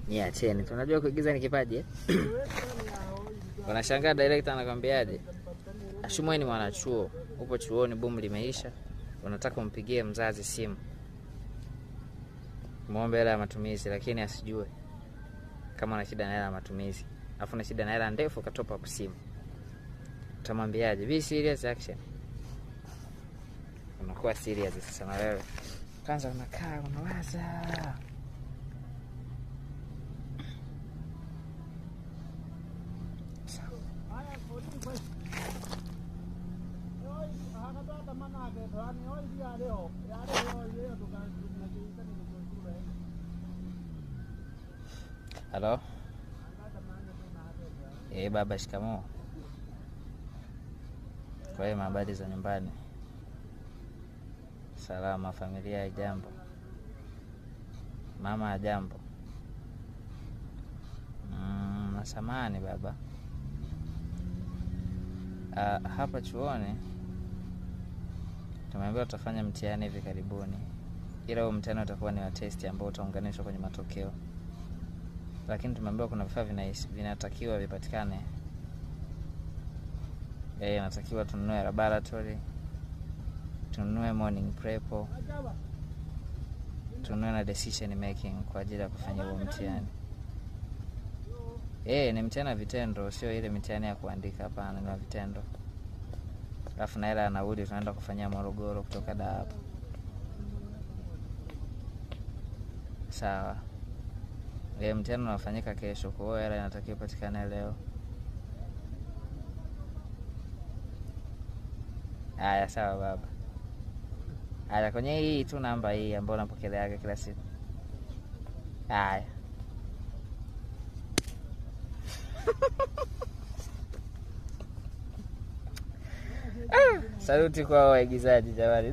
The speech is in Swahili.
Niacheni. Tunajua kuigiza ni kipaji eh? Wanashangaa director anakwambiaje? Ashumwe ni mwanachuo, upo chuoni, bomu limeisha, unataka umpigie mzazi simu muombe hela ya matumizi, lakini asijue kama una shida na hela ya matumizi, afu una shida na hela ndefu, ukatopa up simu, utamwambiaje? Be serious, action. Unakuwa serious sasa na wewe kwanza unakaa unawaza. Halo. Eh, baba, shikamoo. Kwa hiyo habari za nyumbani? Salama, familia ya jambo? Mama ya jambo? Samahani baba. Hapa chuoni tumeambiwa tutafanya mtihani hivi karibuni, ila huo mtihani utakuwa ni wa testi ambao utaunganishwa kwenye matokeo, lakini tumeambiwa kuna vifaa vinatakiwa vipatikane. Natakiwa tununue laboratory, tununue morning prep, tununue na decision making kwa ajili ya kufanya huo mtihani. Ni mtihani wa vitendo, sio ile mitihani ya kuandika, hapana, ni wa vitendo. Alafu na hela ya nauli tunaenda kufanyia Morogoro kutoka Dar hapa. Sawa. Mtihani unafanyika kesho, kwa hiyo hela inatakiwa ipatikane leo. Haya, sawa baba. Haya, kwenye hii tu namba hii ambayo napokeleaga kila siku. Haya. Saluti kwa waigizaji jamani.